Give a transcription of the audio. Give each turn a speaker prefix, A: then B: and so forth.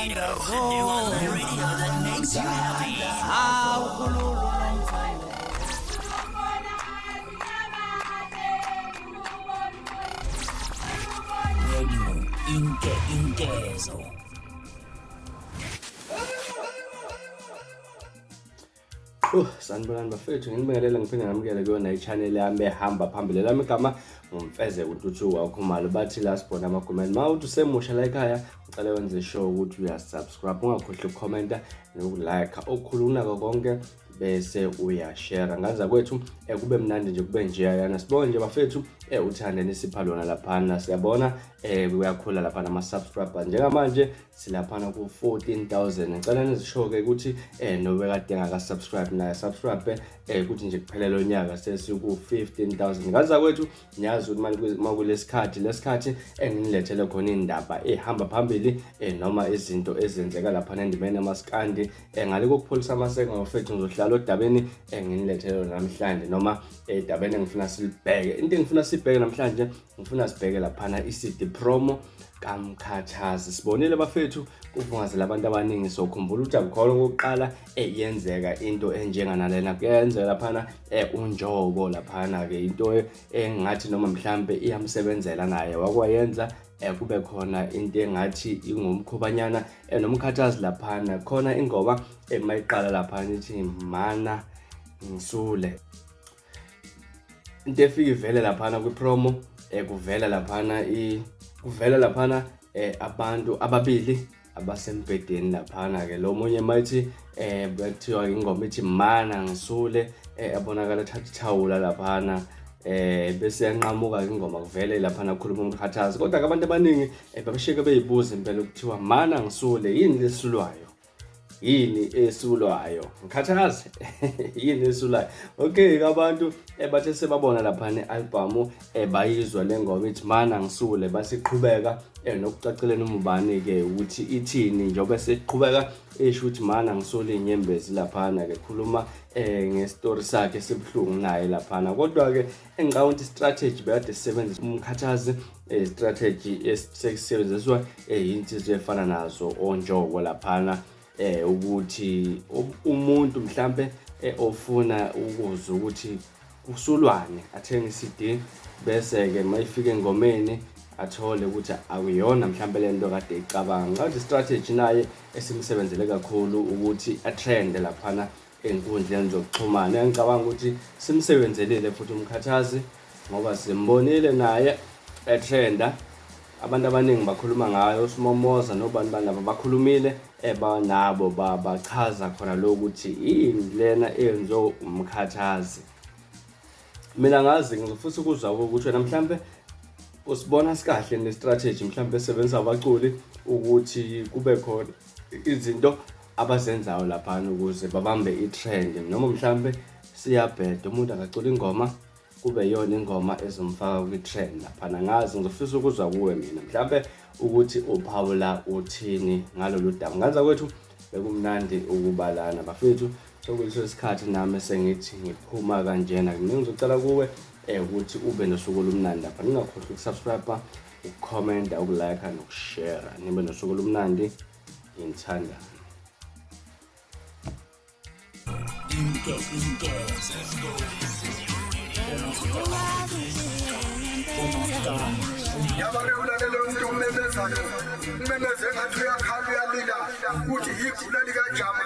A: Radio, the new online radio that makes you happy. Radio Inke Inkezo.
B: Sanibonani bafethu, nginibingelele ngiphinde ngamukele kuyona i-channel yami ehamba phambili. Lami igama nguMfezeko uNtuthuko waKhumalo, bathi la sibona amagumeni. Uma uthi usemusha la ekhaya, ngicela wenze sure ukuthi uyasubscribe, ungakhohlwa ukukhomenta nokulike, okukhulu kunako konke bese uyashare. Ngaza kwethu kube mnandi nje, kube nje yana. Sibonge nje bafethu, uthande nisipha lona laphana. Siyabona kuyakhula laphana ama-subscriber. Njengamanje silaphana ku-14,000. Ngicela nizisho-ke ukuthi nobekade engaka-subscribe naye subscribe, ukuthi nje kuphele lo nyaka sesiku-15,000. Ngaza kwethu, niyazi ukuthi uma kulesikhathi lesikhathi enginilethele khona iy'ndaba ey'hamba phambili, noma izinto ezenzeka laphana endimeni yamaskandi, ngale kokupholisa amaseko ngofethu, ngizohlala odabeni enginilethele namhlanje noma edabeni engifuna silibheke. Into engifuna sibheke namhlanje, ngifuna sibheke laphana i-CD promo kaMkhathazi. Sibonile bafethu kuvungazela abantu abaningi, sokhumbula ukuthi akukhona okokuqala eyenzeka into enjenganalena. Kuyenzeka laphana uNjobo laphana-ke, into engathi noma mhlampe iyamsebenzela naye wakwayenza, kube khona into engathi ingumkhubanyana noMkhathazi laphana. Khona ingoma emayiqala laphana ithi mana ngisule, into efika ivele laphana kwi-promo, kuvela laphana kuvela laphana abantu ababili abasembhedeni laphana ke. Lo munye mayithi bekuthiwa ingoma ithi mana ngisule, abonakala ethatha ithawula laphana, bese yanqamuka ingoma, kuvele laphana kukhuluma uMkhathazi. Kodwa ke abantu abaningi babesheke beyibuza impela ukuthiwa mana ngisule, yini lesulwayo, yini esulwayo Mkhathazi, yini esulayo? Okay, abantu bathe sebabona laphana i-album, bayizwa le ngoma ithi mana ngisule, basiqhubeka nokucacela noma ubani ke ukuthi ithini, njengoba seqhubeka esho ukuthi mana ngisule inyembezi laphana ke, khuluma ngestory sakhe esibuhlungu naye laphana. Kodwa ke engicabanga ukuthi strategy bekade sisebenzisa uMkhathazi, strategy esisebenziswa insizwa efana nazo oNjoko laphana, ukuthi umuntu mhlambe ofuna ukuzwa ukuthi kusulwane athenge i-CD, bese ke mayifika engomeni athole ukuthi akuyona mhlambe lento kade icabanga. Ngicabanga strategy naye esimsebenzele kakhulu ukuthi atrende laphana ey'nkundleni zokuxhumana. Ngicabanga ukuthi simsebenzelile futhi uMkhathazi, ngoba simbonile naye etrenda, abantu abaningi bakhuluma ngayo, uSimomoza nobani bani laba bakhulumile, nabo bachaza khona lokhu ukuthi yini lena eyenziwe uMkhathazi. Mina ngazi ngifisa ukuzwa ukuthi wena mhlambe usibona sikahle ne-strategy mhlambe esebenzisa abaculi ukuthi kube khona izinto abazenzayo laphana ukuze babambe i-trend, noma mhlambe siyabheda, umuntu akacula ingoma kube yona ingoma ezomfaka kwi-trend laphana. Ngazi ngizofisa ukuzwa kuwe mina mhlambe ukuthi uphawula uthini ngalolu daba. Ngaza kwethu, bekumnandi ukubalana bafethu, sokuyiso isikhathi nami sengithi ngiphuma kanjena. Mina ngizocela kuwe ukuthi ube nosuku olumnandi lapha, ningakhohlwa ukusubscribe, ukukhomenta, ukulike nokushare. Nibe nosuku olumnandi, ngithanda
A: Inke Inkezo.
C: Yabake ulalela umuntu omemezayo, umemeze ngathi uyakhala, uyalila, uthi yigula likajama.